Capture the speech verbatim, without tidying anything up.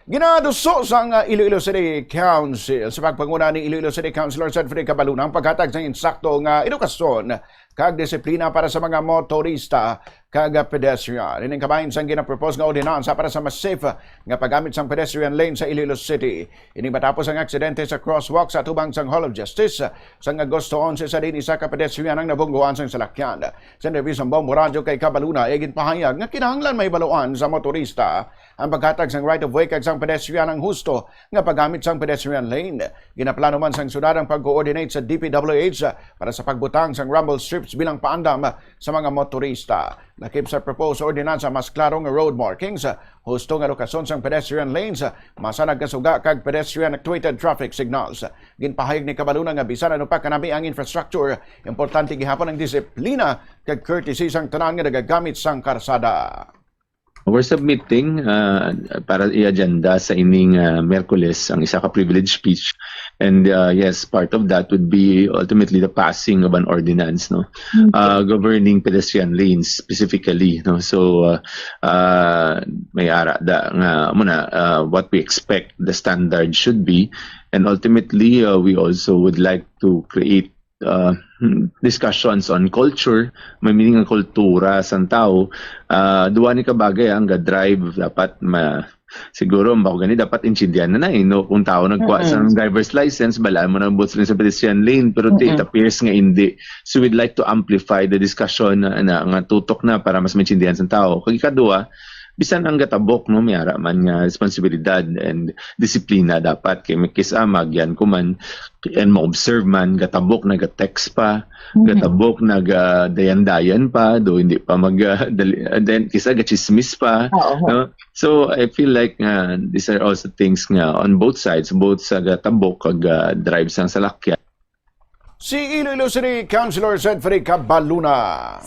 Ginaduso sang, ah, Iloilo City Council sa pagpanguna ni Iloilo City Councilor Zedfrey Cabaluna ang paghatag sang insakto nga edukasyon kag disiplina para sa mga motorista kag pedestrian. Ining kabahin sang ginapropose nga ordinansa para sa mas safe nga paggamit sang pedestrian lane sa Iloilo City. Ini matapos ang aksidente sa crosswalk sa atubang sang Hall of Justice sang Agosto onse, sa diin isa ka pedestrian ang nabungguan sang salakyan. Sa interview sang Bombo Radyo kay Cabaluna, iya ginpahayag nga kinahanglan mahibaluan sa motorista ang paghatag sang right of way kag sang pedestrian ang husto nga paggamit sang pedestrian lane. Ginaplano man sang syudad ang pag-coordinate sa D P W H para sa pagbutang sang rumble strips bilang paandam sa mga motorista. Lakip sa proposed ordinansa, mas klaro nga road markings, husto nga lokasyon sang pedestrian lanes, mas nagkasuga kag pedestrian actuated traffic signals. Ginpahayag ni Cabaluna nga bisan ano pa kanami ang infrastructure, importante gihapon ang disiplina kag courtesy sang tanan nga nagagamit sang karsada. We're submitting uh, para i-agenda sa ining uh, Miyerkules ang isa ka privilege speech. And uh, yes, part of that would be ultimately the passing of an ordinance, no, uh, governing pedestrian lanes specifically, no. So uh, uh, may ara da nga muna uh, what we expect the standard should be, and ultimately uh, we also would like to create uh, discussions on culture, may meaning ang kultura sang tao. Uh, duwa ni kabagay ang ga-drive, dapat ma siguro mao gani dapat intindihan na na eh, no? Kung tao nagkuha sa driver's license, balaan mo na ang both lanes sa pedestrian lane, pero it appears nga hindi. So we'd like to amplify the discussion na, na nga tutok na para mas maintindihan sa tao. Kag ikaduha, bisan ang gatabok, no, may ara man nga responsibilidad and disiplina dapat kay may kis-a magyan ko man and ma-observe man, gatabok, naga-text pa, gatabok, naga-dayan-dayan pa, do hindi pa mag uh, dali, and then kisa gachismis pa, Oo. No? So I feel like uh, these are also things nga on both sides, both sa gatabok kag uh, drive sang salakyan. Si Iloilo City Councilor Zedfrey Cabaluna.